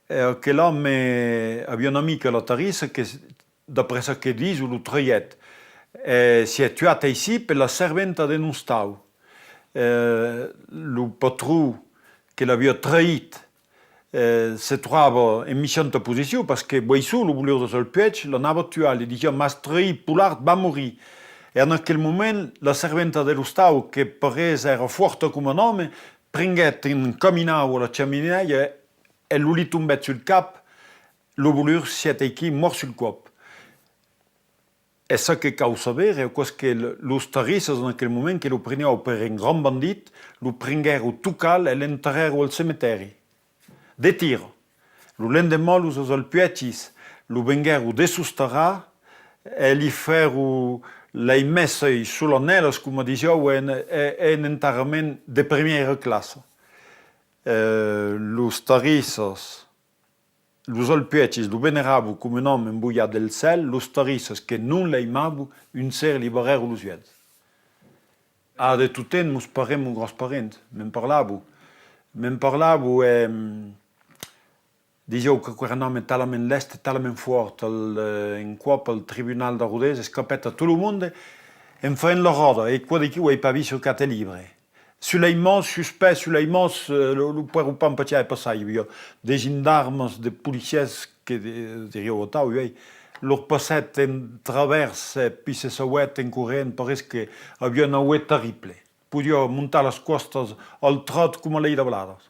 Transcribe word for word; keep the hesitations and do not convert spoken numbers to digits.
E aquel òme aviá un amic a la Tarrissa que, d'après çò que dison, lo traguèt. E sièt tuat aicí per la serventa d'un ostau. E lo patron que l'aviá traït, e, se trobava en michanta posicion, parce que Boisson, lo volur de Solpuèch, l'anava tuar, li disiá: "M'as traït, Pollard va morir." E en aquel moment, la serventa de l'ostau, que per eles èra fòrta coma un òme, prenguèt un caminau a la chaminèia e lo li tombèt sul cap, lo volur sièt aicí mòrt sul còp. E çò que cau saber, aquò's que l-, los Tarrissas, en aquel moment, que lo prenián per un grand bandit, lo prenguèron tot cal e l'enterrèron al cemetèri de Tira. Lo lendeman, los Solpuèchis lo venguèron dessosterrar e li fèron las messas solenèlas, coma disián, e, e, e un enterrament de primièra classa. E los Tarrissas, los Solpuèchis lo veneravan coma un òme envoiat del cèl, los Tarrissas que non l'aimavan, un ser li barrèron los uèlhs. A de tot temps, mos parents, mos grans parents, me'n parlavan. Me'n parlavan e, mm, disián qu'aquò èra un òme talament lèste, talament fòrt, al, eh, un còp al tribunal de Rodés escapèt a tot lo monde en faent la ròda, e quò d'aquí o ai pas vist sus cap de libre. Sus las mans, sus pès, sus las mans, eh, lo, lo pòrre pas empachar de passar, i aviá de gendarmas, de policièrs que, de, dirián atau uèi, lor passèt en travèrs, e puèi se sauèt en corrent, pareis que aviá una uèlha terribla. Podiá montar las còstas al tròç coma las dabladas.